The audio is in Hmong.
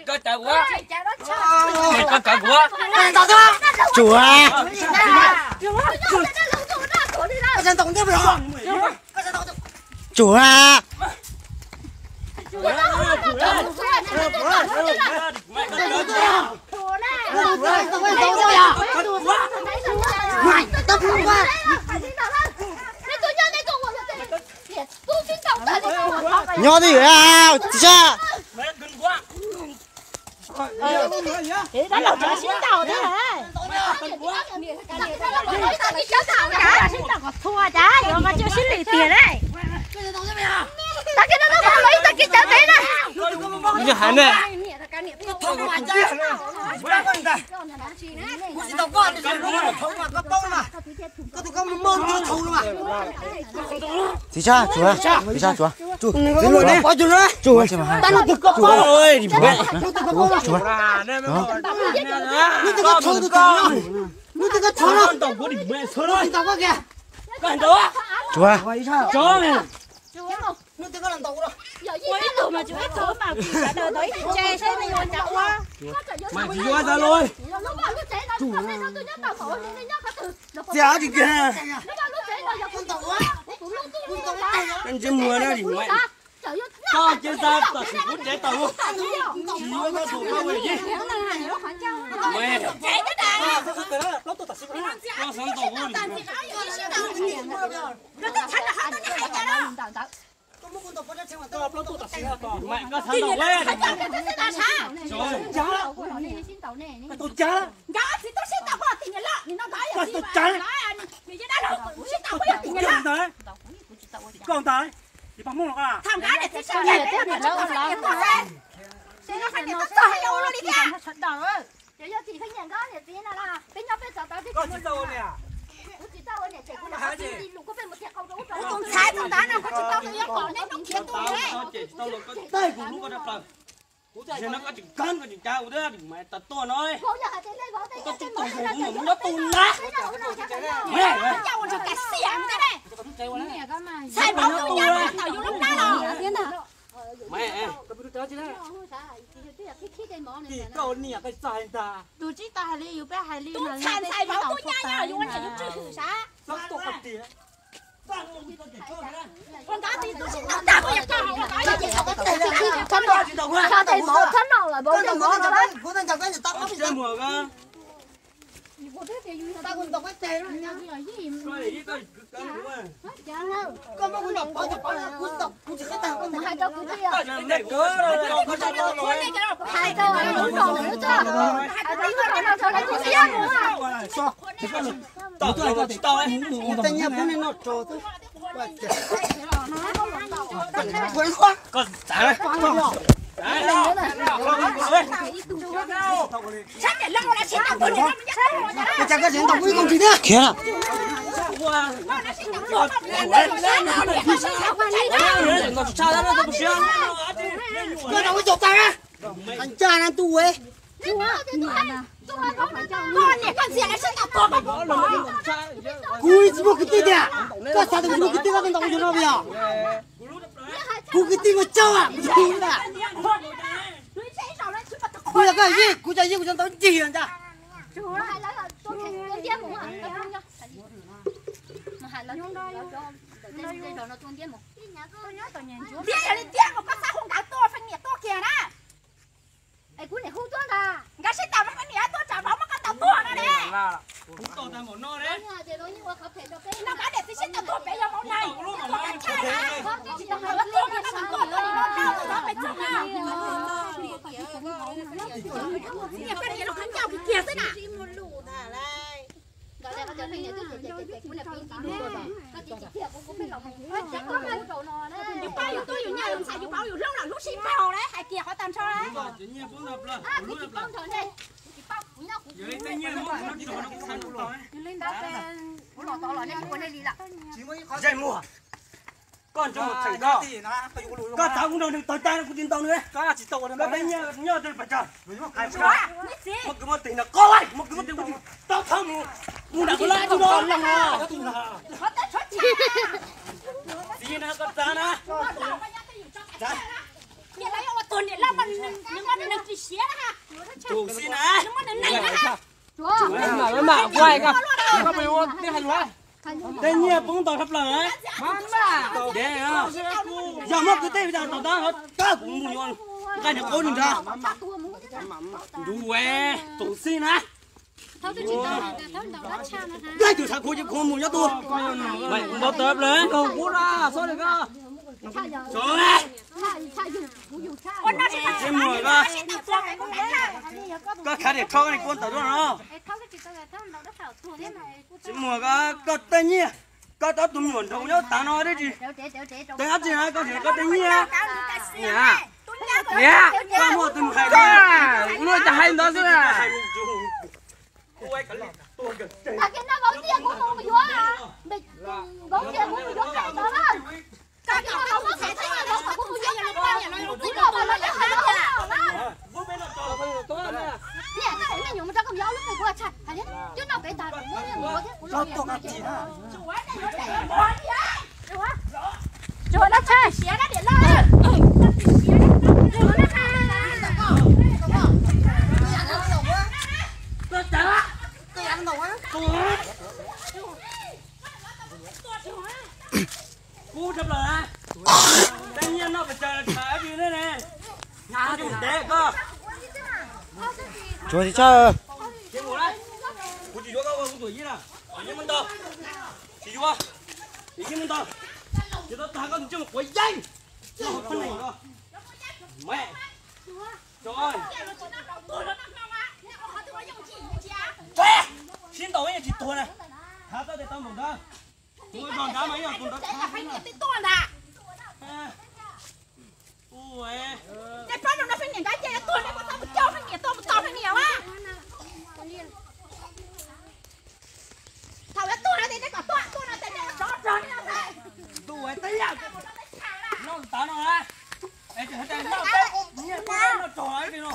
Koj cawv kuv, koj cawv kuv. Tsuav. Tsuav. Nyob twj ywm, tsis tsa. Sib ntaus thiab. Sib ntaus kom txhua cas yuav mas cia sib lim tiag na. Tag kis no los ib tag kis cawv pem na. Yog hais ne. Tsis tsa, tsuav, tsis tsa, tsuav. Tsuav. Mas tsis yuav tau los. Txias tsis kiag. Ntsej muag na, koj cia xav tam sim kuv tsev tau. Tsis yuav tau tus koj ua yij. Koj xav ntaus kuv li. Koj xav ntaus kuv li. Koj tsis tau cas. Koj ntag, tsis pab Hmoob los koj. Koj tsis tau ua niam. Kuv tus ntxhais tus ntawd no kuv tsis tau tus yuav kom neb nroo khiav tus ne. Tej kuv hlub koj tshaj plaws. Kuv tsis no koj tseem kab koj tseem cav kuv thiab mas tau tuaj no. Koj tsis tau tus kuv mus nyob tus na. Ntxhais no tus na, tau yus lub plab los. Koj niam koj txaj hais ntag. Tus tsis tau hais li yus peb hais li. Tus ntxhais ntxhais vauv tuaj nyob yus ua niam yus tswj hwm sav. Khiav. Kuv tsis muaj kwv tij tiag, koj xav tias kuv tsis muaj kwv tij koj tuaj ntaus kuv yog no yog. Kuv kwv tij muaj tsawg kuv tsis muaj. Kuv yog koj yij, kuv cov yij kuv cov ntau ncig ntag. Ntiab yog li tiag mas koj xav hu nkawd tuaj, feem niam tuaj kiag na. Es kuv niam hu tuaj ntag. Nkawd sib tawm mas feem niam tuaj tsam vauv muab koj ntaus tuag no ne. No nkawd niam txiv sib tawm tuag pem yog vauv neeg. Niam koj niam los khav ncauj kiag xwb na. Yus pab yus tub yus nyab yus ntxhais yus vauv yus hlub los hlub sib npaug na, hais kiag qhov tag nrho. Koj ntsoj mus txheem koj. Koj txav kuv nrog nws tawg tag kuv tsis ntaus nws. Koj peb nyiaj nyob tej pes tsawg? Muab kwv muab tij no koj, muab kwv muab tij kuv tsis tau thawb mus. Mus nram koj lab tus no. Txiv na koj txav na. Tus niam loj mas nws muaj nws tsis siav na. Tus xib na. Nws muaj nws neeg na. Maj mam, maj mam, kuv hais koj, koj puas yuav, nej hais yuav. Tej nyiaj poob ntau tshaj plaws na. Dev, yog muaj kwv tij tom tab koj kuv mus yuav nqaij niam qub nrad. Ntuv, tus xib na. Laij tus xav khuv ces khuv mus nyob tuaj. Npau taws plaws nkaus kuv na, xoj li koj. Tsis muaj koj, koj khav riam rho koj niag kua ntawm tuaj no. Tsis muaj koj, koj tej nyiaj, koj cov tus me nyuam nrog kuv nyob tav no dab tsi. Tej dab tsi na, koj nrhiav koj tej nyiaj. Niam, niam, koj muaj tus mus hais, ua cas hais ntawd xwb na. Tag kis no vauv tias kuv mus yuav, vauv tias kuv mus yuav ntawd na. Tag kis no vauv txhais txhais vauv kom kuv mus yuav ntawd, kuv los mas los teb hais vauv na. Niam, koj hais me nyuam mus rau koj mus yuav lub npe kuv los tshais hais thiab, twb noj pem tas muab mus yuav thiab kuv los. Tsuag na tshais. Kub tshaj plaws na. Tej nyiaj noj pes tsawg los tshais dab tsi ne ne. Nyob tus ntev koj. Tsuag tsis tshaj. Kuv tsis yuav koj ua kuv tus yij na. Yeej muaj ntau. Tsis yuav. Yeej muaj ntau. Tsis tau tag koj tus ntsej muag quav yeeb. Sib ntaus yeej tsis tuag na. Thav tau tes tau npaum ntawd. Tus zog nrad mas yog tus nrad thav xwb na. Tej pab no pheej niam nrad ces yuav tuag nej puas tau mus coj pheej niam tuaj mus tau pheej niam a. Thaum yuav tuag no ces nej kom tuaj tuaj no ces nej ua tsov rog nej no. Ntuj, tej yam noj tav no na. Es noj peb nyiaj peb noj rog no.